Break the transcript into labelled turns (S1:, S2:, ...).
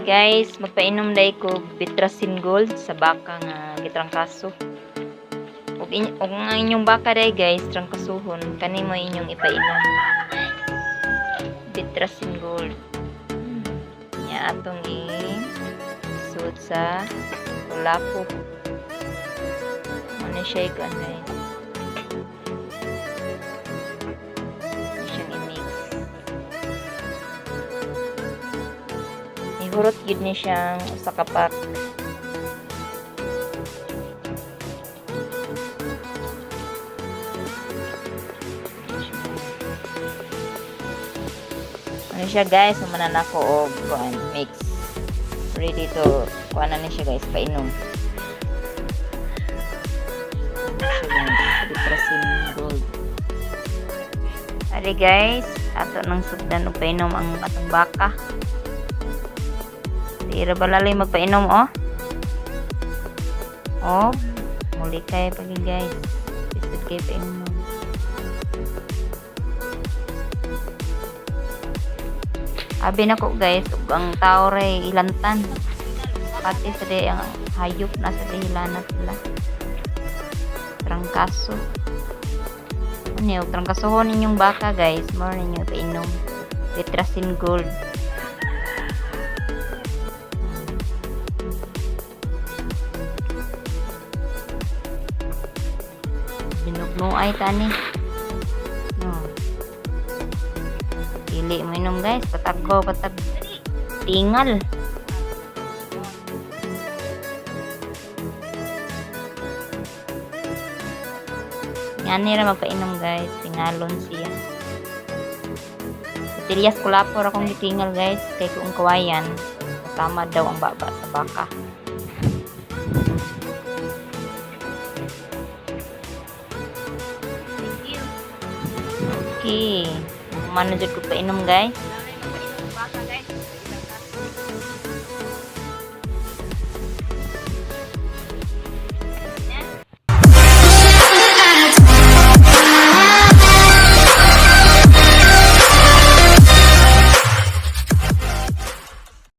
S1: Guys, magpainom dai ko Bitrasin Gold sa baka nga gitrangkaso. Ug ang inyong baka dai, guys, trangkasuhon, kani mo inyong ipainom. Bitrasin Gold. Nya atong i sud sa kulapo. Ano siya ikuan, guys? Ano siyang i-mix. Ihurot gyud ni siyang usa ka pack. Ano siya, guys, humanan ako og kuan mix. Ready to kuan na ni siya, guys, painom. Ano siya, guys, Bitrasin Gold. Ari, guys, ato nang sugdan og painom ang atong baka. Di ra balaloy magpainom, oh. Oh, muli kay pagi, guys. Lisod kay painom. Abi nako, guys, ug ang tao ray ilantan. Pati sa di ang hayop na sa dihilana sila. Trangkaso. Ano yung trangkasuhon ninyong baka, guys, more ninyo painom. Bitrasin Gold. Binugnuay tani. No. Dili mo inom, guys, patagbaw patag tingal. Ngani ra magpainom, guys, tingalon siya. Botilyas kulapo ra akong gitingal, guys, kay kung kawayan tama daw ang baba sa baka.
S2: Thank you.
S1: Okay. Mano jud ko painom, guys.